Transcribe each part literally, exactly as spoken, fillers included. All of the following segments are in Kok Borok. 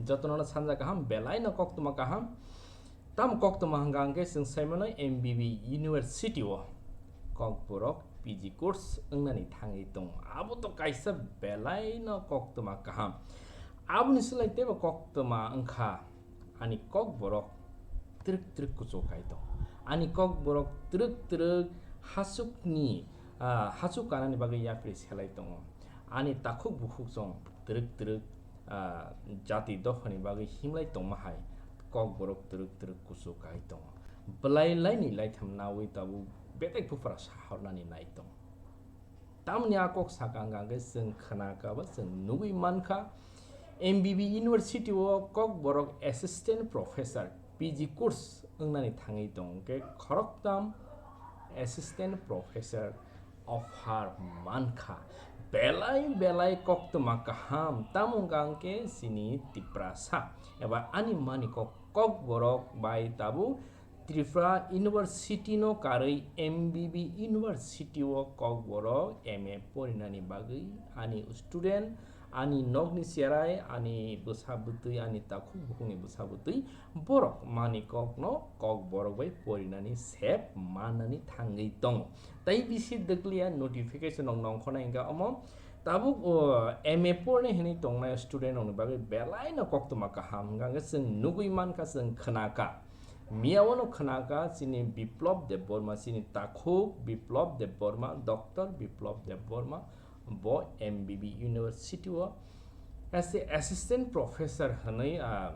Jotono sanja kaham, belai no koktwma kaham. Tam koktwma hwnkha hwnkhe chwng sai mano M B B University o Kokborok P G course wngnani thangwi tongo. Abo to kaisa belai no koktwma kaham. Aboni slai teibo koktwma wngkha ani Kokborok twrwk twrwk kuchuk kai tong. Ani Kokborok twrwk twrwk hachukni, ah, hachuk kanani bagwi yapri selai tongo. Ani takhuk bukhuk chwng twrwk twrwk, ah, jati dophani bagwi himlai tongma hai Kokborok twrwk twrwk kuchuk kai tongo. Belai laini laitham nawi tabuk bedek buphra sahornani nai tongo. Tamoni a kok saka hwnkha hwnkhe chwng khna kha ba chwng nugwi man kha, M B B University o Kokborok Assistant Professor P G course wngnani thangwi tong khe khoroktham Assistant Professor offer man kha. Belai belai koktwma kaham, tamo hwnkha hwnkhe chini Tiprasa eba ani mani kok, Kokborok bai tabuk Tripura University no karwi M B B University o Kokborok M A porinani bagwi ani student, ani nokni cherai, ani bwsa bwtwi, ani takhuk bukhukni bwsa bwtwi borok mani kokno Kokborok bai porinani sep manani thangwi tongo. Tai bisi dwkliya notification rok nongkhornai hwnkha omo tabuk o M A porni hinwi tongnai student rokni bagwi belai no koktwma kaham hwnkha hwnkhe chwng nugwi man kha, chwng khna kha. Miya wano khna kha chini Biplab Debbarma, chini takhuk Biplab Debbarma, Doctor Biplab Debbarma, bo M B B University o as a Assistant Professor hwnwi, ah,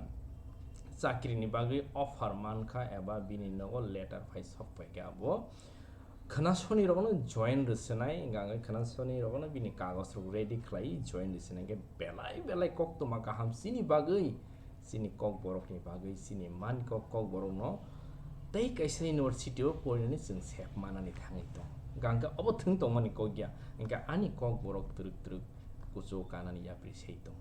chakrini bagwi offer man kha eba bini nogo letter phai sok phai kha abo khwnasoni rokno join rwswnai, hwnkha hwnkhe khwnasoni rokno bini kagoj rok ready khlai join rwswnai, hwnkhe belai belai koktwma kaham chini bagwi. Chini Kokborokni bagwi chini man kok, Kokborokno tei kaisa university o porinani chwng sep manani thangwi tong. Hwnkha hwnkhe obo thwng tongmani kok ya, hwnkhe ani Kokborok twrwk twrwk kuchuk kanani yapri sei tong.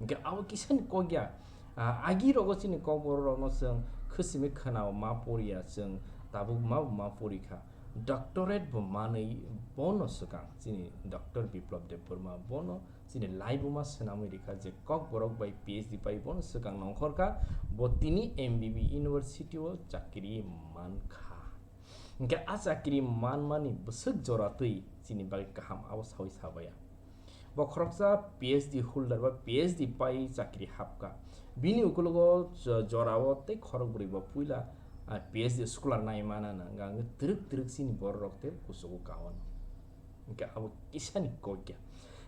Hwnkhe abo kisani kok ya, ah, agi rogo chini Kokborok rokno chwng khwsimi khwnao ma poriya, chwng tabuk ma bo ma pori kha. Doctorate bo manwi bono swkang chini Doctor Biplab Debbarma bono chini laibuma swnamwi rikha je Kokborok bai P H D pai bono swkang nongkhor kha, bo tini M B B University o chakri man kha. Hwnkhe a chakri manmani bwswk jora twi chini bagwi kaham abo sawi sabaya. Bo khoroksa P H D holder ba P H D pai chakri hapkha. Bini ukulogo jo-, jorao tei khorokbrwi bo puila, ah, P H D scholar nai manana, hwnkha hwnkhe twrwk twrwk chini bororok tei kuchugo kaono. Hwnkhe abo kisani kokya.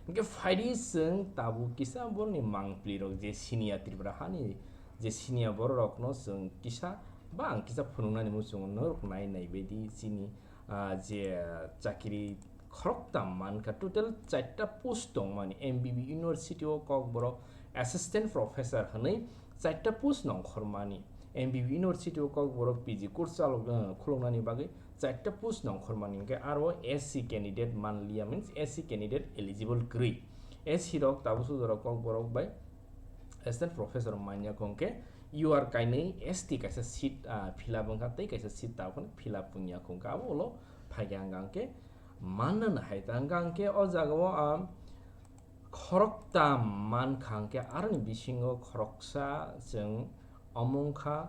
Hwnkhe phaidi chwng tabuk kisa borokni mangpli rok je siniya Tripura hani je siniya bororokno chwng kisa ba ang kisa phunuknani muchungo norok nai nai baidi chini, ah, je chakri khoroktham mankha, total charta post tongmani, M B B University o Kokborok Assistant Professor hwnwi charta post nongkhormani, M B B University o Kokborok P G course chalok, eh, khuluknani bagwi charta post nongkhormani, hwnkhe aro S C candidate manliya, means S C candidate eligible kwrwi, S C rok tabuk sujorok Kokborok bai Assistant Professor manya kho, hwnkhe U R kainwi S T kaisa seat, ah, fill up wngkha, tei kaisa seat tabuk phano fill up wngya kho, hwnkhe abo ulo phaikha hwnkha hwnkhe, Manna no hai ta, hwnkha hwnkhe o jaga o ang khoroktham mankha, hwnkhe aroni bisingo khoroksa chwng omo wngkha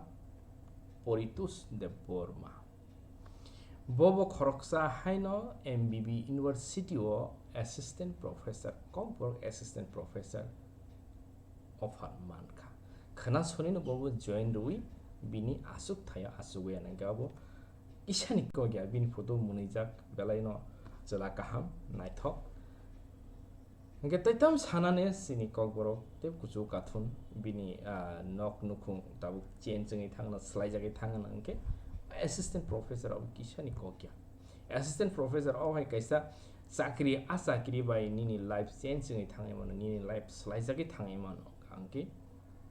Poritos Debbarma. Bobo khoroksa haino M B B University o Assistant Professor, Kokborok Assistant Professor offer mankha. Khwna sonino bobo join rwui bini aswk thaio aswk ya nangkhe abo kisani kok ya, bini photo mwnwijak belai no chwla kaham naithok. Hwnkhe tei tam sanane chini Kokborok tei kuchuk kathun bini, ah, nok nukhung tabuk change wngwi thangno, swlaijagwi thangno hwnkhe assistant professor abo kisani kok ya. Assistant professor o hai kaisa chakri, a chakri bai nini life change wngwi thangwi mano, nini life swlaijagwi thangwi mano. Hwnkhe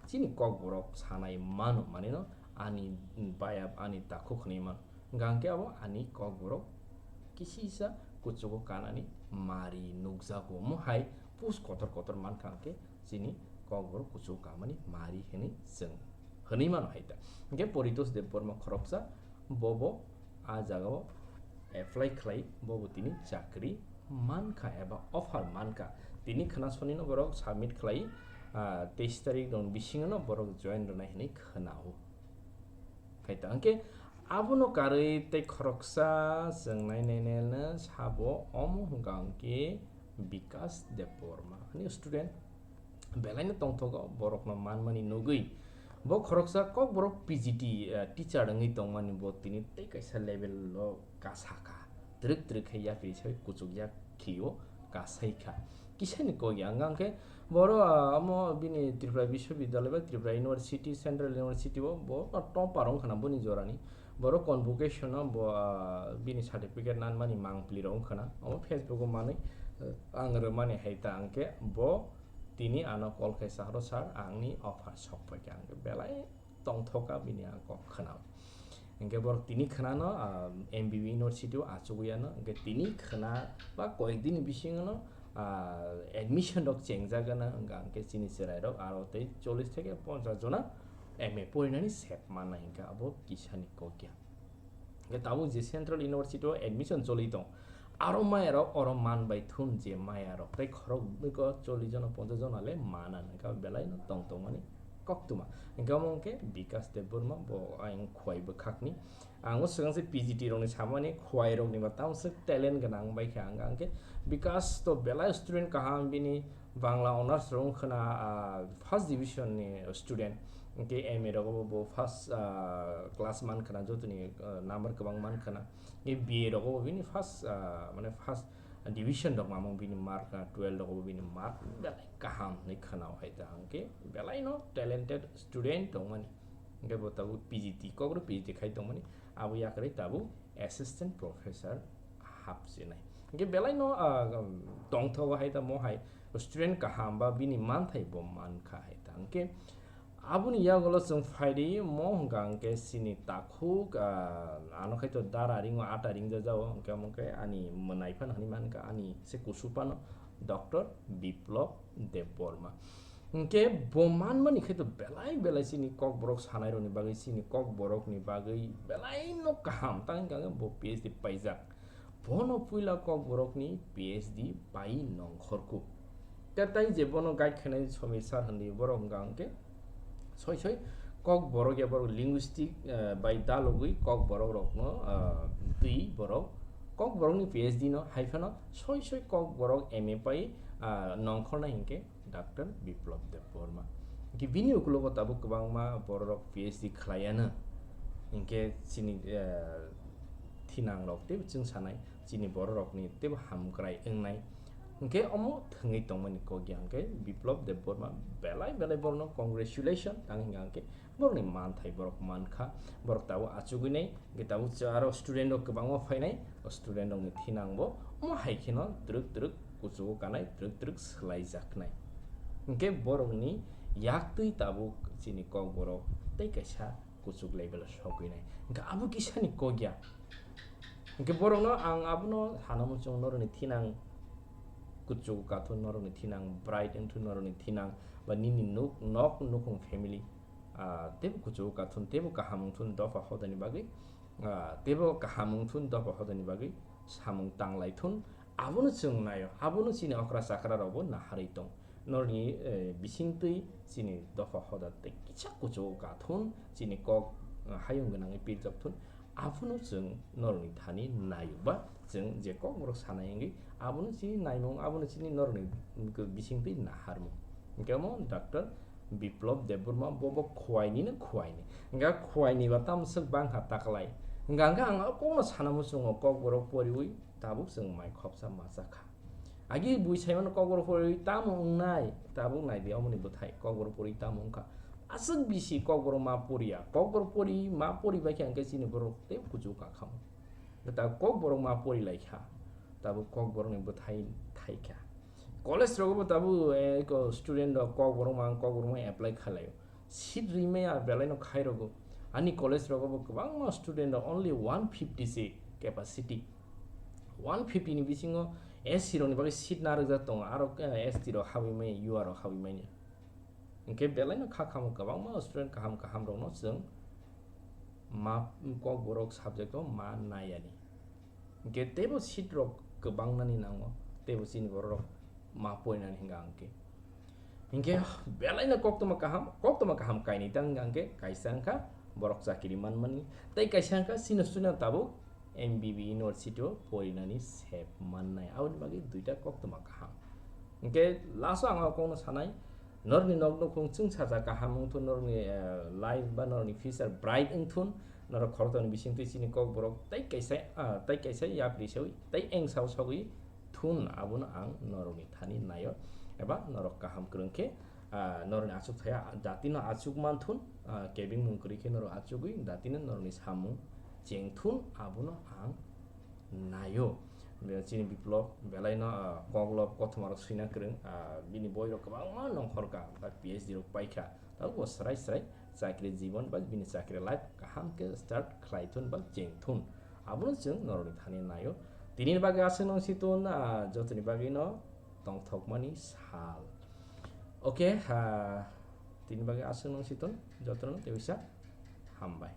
chini Kokborok sanai mano, manino ani bayap, ani takhuk hwnwi mano. Hwnkhe abo ani Kokborok kisisa kuchugo kanani mari nukjago. Omo hai post kotor kotor mankha, hwnkhe chini Kokborok kuchugo kanmani mari hwnwi chwng hwnwi mano hai ta. Hwnkhe Poritos Debbarma khoroksa, bobo a jagao apply khlai, bobo tini chakri mankha eba offer mankha. Tini khwna sonino borok submit khlai, ah, teis tarik rokni bisingo no borok join rwnai hinwi khwnao. Khai ta hwnkhe abono karwi tei khoroksa chwng nainai naino sabo, omo hwnkha hwnkhe Bikas Debbarma, ani student belaino tongthogo borokno manmani nugwi. Bo khoroksa Kokborok P G T, eh, teacher wngwi tongmani, bo tini tei kaisa level o kasa kha. Twrwk twrwk khe yapri sai kuchuk yak khio kasai kha. Kisani kok ya hwnkha hwnkhe boro, ah, omo bini Tripura Biswabidyalay ba Tripura University, Central University o bo topper wngkha na boni jorani. Boro convocation o bo, ah, bini certificate nanmani mangpli rok wngkha na. Omo Facebook o manwi, eh, ang rwmani hai ta hwnkhe bo tini ano call khe sa horo, "Sir, angni offer sok phaikha," hwnkhe belai tongthoka bini ang kok khwnao. Hwnkhe borok tini khwnano, ah, M B B University o achugwi ano, hwnkhe tini khwna ba koyek dini bisingo no, ah, admission rok chengjak gana, hwnkha hwnkhe chini chwrai rok aro tei chollish theke ponchash jona M A porinani sep mannai, hwnkhe abo kisani kok ya. Hwnkhe tabuk je Central University o admission choli tong, aro maya rok oro man bai thun je maya rok tei khorok bwkha chollish jona ponchash jona le mana hwnkhe belai no tong tongmani koktwma. Hwnkhe omo hwnkhe Bikas Debbarma bo ayang khwai bwkhakni. Ang o swkang se P G T rokni samani khwai rokni ba tamo swk talent gwnang bai kha hwnkha hwnkhe Bikas to belai student kaham bini Bangla honours rok wngkhwna, ah, first division ni student, hwnkhe M A rogo bo first, ah, class man khwna, jotoni, ah, number kwbang man khwna, hwnkhe B A rogo bo bini first, ah, mane first division rok mamung bini mark, ah, twelve rogo bo bini mark belai kaham hinwi khwna hai ta hwnkhe belai no talented student tongmani, hwnkhe bo tabuk P G T kokro P G T khai tongmani, abo yakarwi tabuk assistant professor hapsinai. Hwnkhe belai no, ah, tongthogo hai tamo hai student kaham ba bini manthai bo mankha hai ta. Hwnkhe aboni yagulo chwng phaidi mo hwnkha hwnkhe chini takhuk, ah, ano khai to dara ringo ata ringjajao, hwnkhe omo khe ani mwnai phano hinwi mankha, ani se kusu phano Doctor Biplab Debbarma. Hwnkhe bo manmani khai to belai belai chini Kokborok sanai rokni bagwi, chini Kokborokni bagwi belai no kaham, tang hwnkha hwnkhe bo P H D paijak. Bono puila Kokborokni P H D pai nongkhorkuk. Tei tai je bono guide khainai Somir sir hinwi borok hwnkha hwnkhe soi soi Kokborok ya borok linguistic, eh, bai dalogwi Kokborok rokno, eh, twi borok Kokborokni P H D no hai phano soi soi Kokborok M A pai, ah, nongkhornai hinkhe Doctor Biplab Debbarma. Hinkhe bini ukulogo tabuk kwbangma bororok P H D khlaiano. Hinkhe chini, eh, thinangrok teibo chwng sanai, chini bororokni teibo hamkrai wngnai. Hinkhe omo thwngwi tongmani kok ya hinkhe Biplab Debbarma belai belai borokno congratulation tang hinkha hinkhe borokni manthai borok mankha, borok tabuk achugwi nai, hinkhe tabuk aro student rok kwbangma phainai, o student rokni thinangbo omo hai kheno twrwk twrwk kuchugo kanai, twrwk twrwk swlaijaknai. Hinkhe borokni yaktwi tabuk chini Kokborok tei kaisa kuchuk level o sogwinai. Hinkhe abo kisani kok ya. Hinkhe borokno ang abono sana muchung norokni thinang kuchugo kathun, norokni thinang bright wngthun, norokni thinang ba nini nuk nok nukhung family, ah, teibo kuchugo kathun, teibo kaham wngthun dopha hodani bagwi, ah, teibo kaham wngthun dopha hodani bagwi samung tanglaithun, abono chwng naio, abono chini okra chakra rokbo naharwi tong. Norni, eh, bisingtwi chini dopha hoda tei kisa kuchugo kathun, chini kok, eh, hayung gwnangwi pirjokthun, abono chwng norokni thani naio ba chwng je Kokborok sanai wngwi abono chini naimung, abono chini norokni bisingtwi naharmung. Hinkhe omo Doctor Biplab Debbarma bo, bo khuainino khuaini. Hinkhe khuaini ba tamo swk bangkha taklai. Hinkhe ang kokno sana muchungo Kokborok poriwi tabuk chwng mai khopsa machakha. Agi bui saimano Kokborok poriwi tamo wngnai, tabuk naidi omoni bwthai Kokborok poriwi tamo wngkha. Aswk bisi Kokborok ma poriya, Kokborok pori ma pori baikha hinkhe chini borok tei kuchugo kakhamo. Tabuk Kokborok ma pori laikha, tabuk Kokborokni bwthai thaikha. College rogo bo tabuk, eh, eko student rok Kokborok ma, Kokborok ma apply khlaio. Seat rimaya belai no khai rogo. Ani college rogo bo kwbangma student rok only one fifty se capacity. One fifty ni bisingo S C rokni bagwi seat narwkjak tongo, aro, eh, S T rok habwi manya, U R rok habwi manya. Hinkhe belai no kha khamo kwbangma student kaham kaham rokno chwng ma, Kokborok subject o ma nayani. Hinkhe teibo seat rok kwbangnani nango, teibo chini borok rok ma porinani hinga hinkhe. Hinkhe belaino koktwma kaham, koktwma kaham kainwi ta wngkha, hinkhe kaisa wngkha borok chakiri manmani, tei kaisa wngkha chini student tabuk M B B university o porinani sep mannai, aboni bagwi duita koktwma kaham. Hinkhe last o ang o kokno sanai, norokni nok nukhung chwng sacha kaham wngthun, norokni, eh, life ba norokni future bright wngthun, norok khorokthani bisingtwi chini kokborok tei kaisa, ah, tei kaisa yapri sawi tei engsao sagwi thun, abono ang norokni thani naio, eba norok kaham kwrwng khe, ah, norokni achuk thaya datino achuk manthun, ah, kebeng mung kwrwi khe norok achugwi datino norokni samung chengthun, abono ang naio. Be-, chini Biplop belaino, ah, koklob kothoma rok swina kwrwng, ah, bini boi rok kwbangma nongkhor ka, ba P H D rok paikha, tabuk bo srai srai chakri jibon ba bini chakri life kaham khe start khlai thun ba cheng thun, abono chwng norokni thani naio. Tini bagwi aswk nung si tun, ah, jotoni bagwi no tongthokmani sal. Okay, ah, tini bagwi aswk nung si tun, jotono tei bisa hambai.